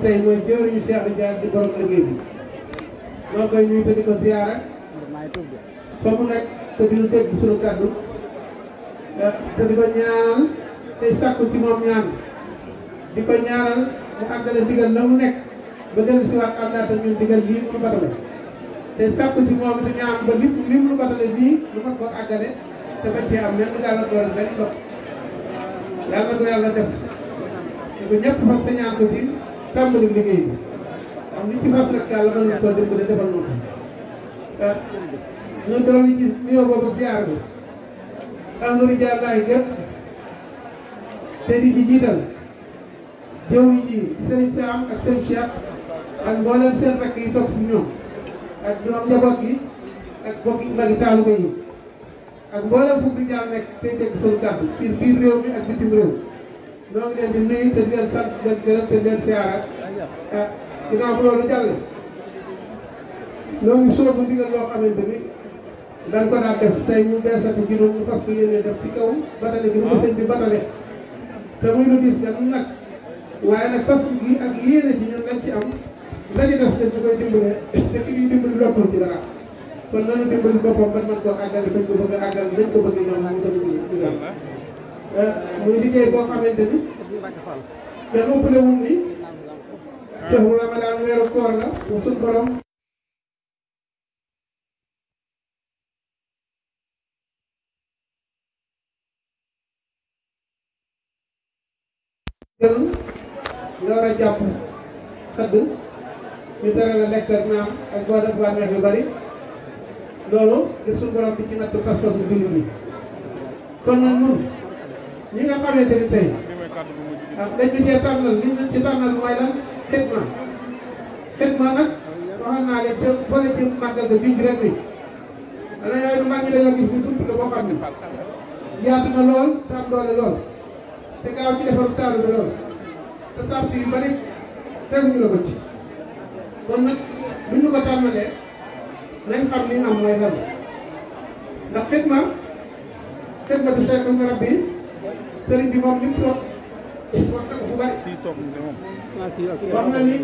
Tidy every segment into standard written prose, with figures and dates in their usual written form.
tey mooy jëwriñu Cheikh Ridial di borom liggéey bi moo koy nuyu te di ko ziyaara fa mu nekk te di lu dégg suñu kàddu te di ko ñaanal tey sàkku ci moom ñaan di ko ñaanal mu àggale ndigal la mu nekk ba dellu si waat àndaat ak ñun ndigal lii mu batale te sàkku ci moom di ñaan ba lépp li mu batale nii lu ma ko àggale te bañ cee am lenn gàllankoor ak benn bopp yàlla na ko yàlla def te ko ñëpp fas te ñaan ko ci tàmbali liggéey bi am li ci fas rek yàlla mën na koo dimbali defal na ko ñu doon ci nuyoo boobu ak ziar bi ahlu Ridial laay gépp te di ci jiital jëwriñ ji Serigne Sam ak Serigne Cheikh ak mboolem seen rakk yi topp ci ñoom ak ñoom njaboot gi ak bokki magi taalibe yi ak mboolem fu Ridial nekk tey dégg sunu kàddu biir réew mi ak bitim réew ñoo ngi leen di nuyu te di leen sant di leen gërëm te di leen siyaara ginnaaw bu loolu jàll ñoo ngi soobu ndigal loo xamante ni dañ ko daan def tey ñu beesati ci ñun ñu fas ko yéene def ci kaw batale gi nu ko sëñ bi batale te muy lu diis gan nag waaye nag fas gi ak yéene ji ñun lañ ci am lañu des dañ koy dimbale te ki ñuy dimbali loppul ci dara kon nanu dimbali boppam ba man koo àggali fañ ko bëgg a àggal dañ ko bëgg ñoom ñu ko digal muy liggéey boo xamante ni kenn ëppale wum ni joxu Ramadan weeru koor la mu suñ borom nga war a jàpp xëdd ñu tere la lekk ak naam ak boo def bànneex yu bari loolu ngir suñu borom di ci natt pas-pasu jullit ñi kon nag ñun ñi nga xamante ni tey dañu cee tànnal li ñu ci tànnal mooy lan xidma nag waxal naa leen ca fële ci màggal ga fii ci ren bi dana yooyu mag ñi dañoo gis ni tunt la boo xam ni yaatu na lool te am doole lool te gaaw ci defaru taalu bi lool te sart yu bari teguñu la ko ci kon nag bu ñu ko tàmmalee nañ xam li am mooy lan ndax xidma du Cheikh Rabbi sëriñ bi moom li mu toog wax na ko fu bari wax na ni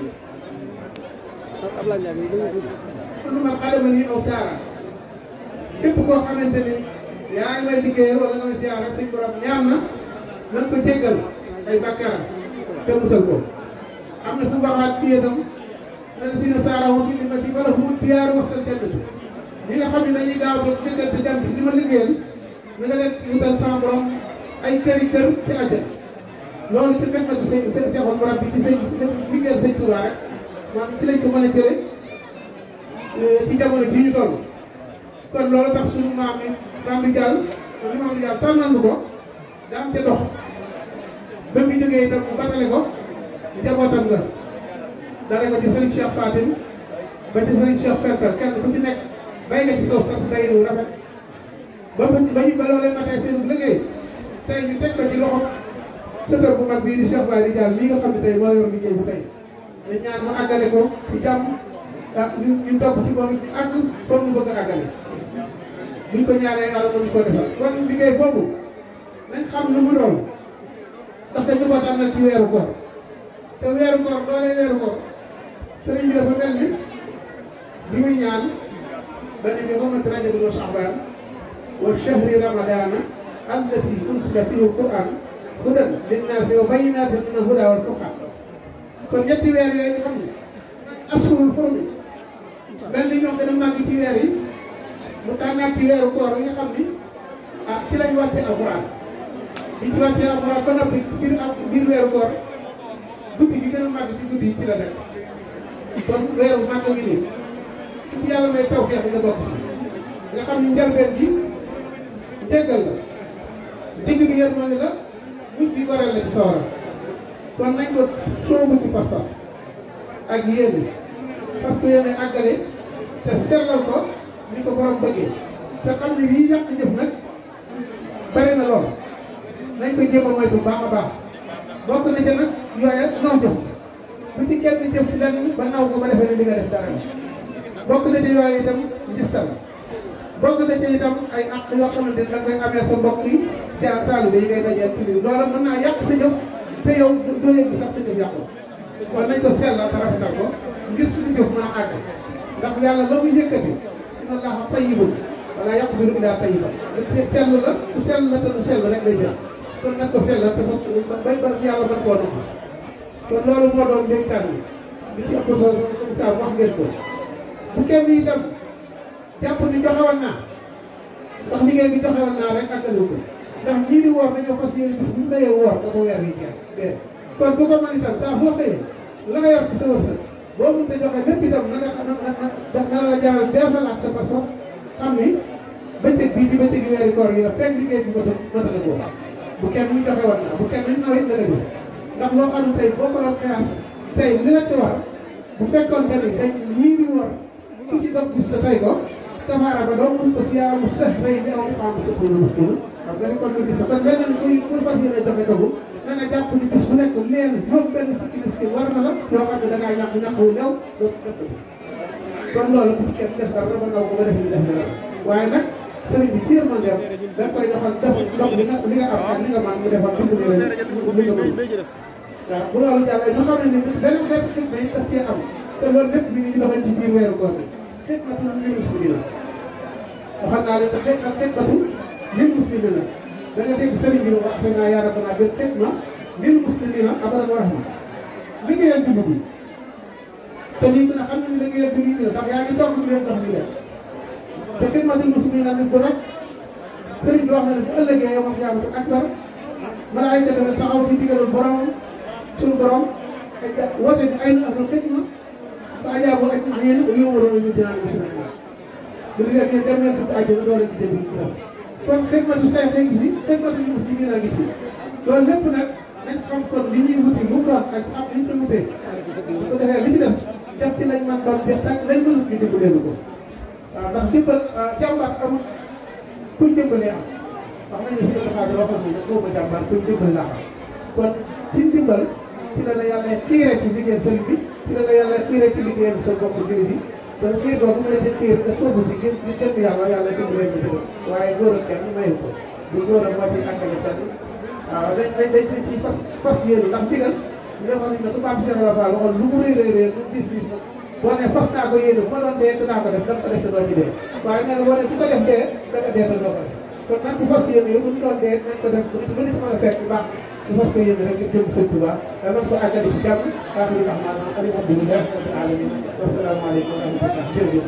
man xadama ni aw saara képp koo xamante ni yaa ngi lay liggéeyal wala nga may siyaar rek suñu borom ñaan na nan ko jéggal ay bàkkaaram te musal ko am na fu waxaat fii itam nan si na saara wa fi ma ci wala fu mu piyaaru wasal jant bi ñi nga xam ne dañuy gaaw ba jëggal te dem li ma liggéeyal na nga leen wutal sama borom ay kër ci àjjana loolu ci xidmatu Seexul Murabbi bi ci sëñ liggéeyal sëñ Tuubaa rek maanaam ci lañ ko mën a jële ci jamono ji ñu toll kon loolu tax suñu maam Ridial tànnal ko daa am ca dox ba mu jógee itam mu batale ko njabootam nga dara ko ci Serigne Cheikh Fatim ba ci Serigne Cheikh Fental kenn ku ci nekk bay nga ci saw sax bay wu rafet ba loolee matee seen liggéey tey ñu teg ko ci loxo sëtër bu mag bii di Cheikh Baye Ridial mii nga xam ne tey moo yor liggéey bu tey te ñaan mu àggale ko ci jàmm ñu topp ci moom it ñu àgg comme mu bëgg a àggale buñ ko ñaanee yàlla mën ko defal kon liggéey boobu nañ xam nu mu doon ndax dañu ko tànnal ci weeru koor te weeru koor doolee weeru koor sëriñ bi dafa mel ni bi muy ñaan ba ne bi moom a Rajab wa Sha'ban wa shahri ramadana allati unsila fihi al-Qur'an hudan linnaasi wa bayyinatin min al-huda wal furqan kon ñetti weer yooyu nga xam ne assurul xurum mel ni ñoom gën a màgg ci weer yi mu tànnaat ci weeru koor yi nga xam ni ci lañ wàcce alxuraan biñ ci wàccee alxuraan ba noppi biir weeru koor guddi gi gën a màgg ci guddi yi ci la nekk kon weeru màgg ngi nii ci yàlla may tawfeex nga bokk si nga xam ni njëlbeen gi njëggal la digg bi yërmande la mujj bi goreel la ci sawara kon nañ ko soobu ci pas-pas ak yéene parce que yéene àggale te sellal ko ni ko borom bëggee te xam ne lii yàq jëf nag bari na lool nañ ko jéem a moytu baax a baax bokk na ca nag yooya naw jëf bu ci kenn jëf lenn ba naw ko ba defee ne li nga def dara bokk na ca yooyu itam ngistal bokk na ca itam ay àq yoo xamante ne da ngay amee sa mbokk yi te taalibe yi ngay dajeel ci biir loola mën naa yàq sa jëf te yow doo yëg sax sa jëf yàqu kon nañ ko sellal te rafetal ko ngir suñu jëf mën a àgg ndax yàlla la muy yëkkati inna Allaha tayyibun wala yaqbalu illa tayyiban sell la ku sell la te du sell rek lay jël kon nañ ko sellal te bay ba yàlla mën koo nangu kon loolu moo doon dénkaan bi li ci ëpp solo comme ça wax ngeen ko bu kenn itam jàpp ni joxewoon naa ndax liggéey bi joxewoon naa rek àggalu ko ndax ñii di woor dañoo fas yéene bis bu ñu xëyee woor dafa weer yi jeex kon bu ko mën itam saa soo xëyee la nga yor ci sa wërsëg boo mënut a joxe lépp itam na la jaral beesalaat sa pas-pas xam ni bëccëg bii ci bëccëg yi weeri koor yi la fekk liggéey bi matala ko bu kenn ñu joxewoon naa bu kenn ñu nawet la nga jël ndax loo xam ne tey boo ko doon xeas tey li la ci war bu fekkoon te ni dañ ñii di woor ku ci dog gis te tey ko tabaara ba doon mun ko siyaamu sahray bi aw iqaamu sittiina miskiina xam nga ni kon nga gis kon beneen kuy fas yéene joxe dogu na nga jàpp ni bis bu nekk leen juróom benn fukki miskin war na la yoo xam ne da ngaa ñàkk ñàkk wu néew doo ko def kon loolu bu ci kenn def dara ba naw ko ba def li def dara waaye nag sëriñ bi ci yërmande da koy doxal def dox li nga am ak li nga mën mu defal dund li nga mën waaw bu loolu jàllee ñu xam ne ni beneen xeetu xitma yi daf cee am te loolu lépp mi ngi doxal ci biir weeru koor bi xitmatu lil muslimina waxal naa leen te xitmatu lil muslimina da nga dégg sëriñ bi wax fe naa yaa rabbana bil xitma lil muslimina abadan wa rahma liggéeyal jullit yi te lii gën a xam ne liggéeyal jullit yi ndax yaa ngi toog lu leen dox ñu def te xidmatul muslimina nit bu rek sëriñ bi wax na ne bu ëllëgee yow ma xiyaamatu akbar malaayika dana taxaw ci digalul borom suñu borom ay woote ni ay na ahlul xidma ba ajaabu ajma'iin wa yu'maruuna bil jinaani muslimina bu ñu leen dem leen dugg àjjana doo leen gisee biir des kon xidmatu sayx ngi ci xidmatul muslimina ngi ci loolu lépp nag nañ xam kon li ñuy wuti mu doon ak xam li ñu ko wutee bu ko defee li ci des def ci lañ man doon def tak lañ mënut ñu dimbalee ko waaw ndax dimbal jàmbaar amul kuñ dimbalee am wax nañu si état bi waxoon nañu xaw ma jàmbaar kuñ dimbal laa xam kon ci dimbal ci la yàlla xiire ci liggéeyal sëriñ bi ci la yàlla xiire ci liggéeyal sa bopp jullit bi donc xiir boobu mu la ci xiir nga sóobu ci ngir di dem yàlla dimbalee ñu ci waaye góor ak kenn mayu ko bu góor ak moo ci àggale fenn waaw dañ ci fas yéenu ndax ndigal li nga xam ne tubaab Cheikh Ibra Fall waxoon lu mu rëy lu diis la boo ne fas naa ko yéenu bu ma doon dee dinaa ko def da nga ko def te doo ci dee waaye nee na boo ne ku ko def dee da nga dee te doo ko def kon nag bu fas yéenu yow bu ñu doon dee nañ ko def bu nit mën a fekk baax bu fas ko yéenu rek ngir jëm Sëñ Tuubaa danañ ko àggale ci jàmm aaxiru da'waanaa alhamdulillahi rabbil aalamiin wa salaamu aleykum wa rahmatullah jërëjëf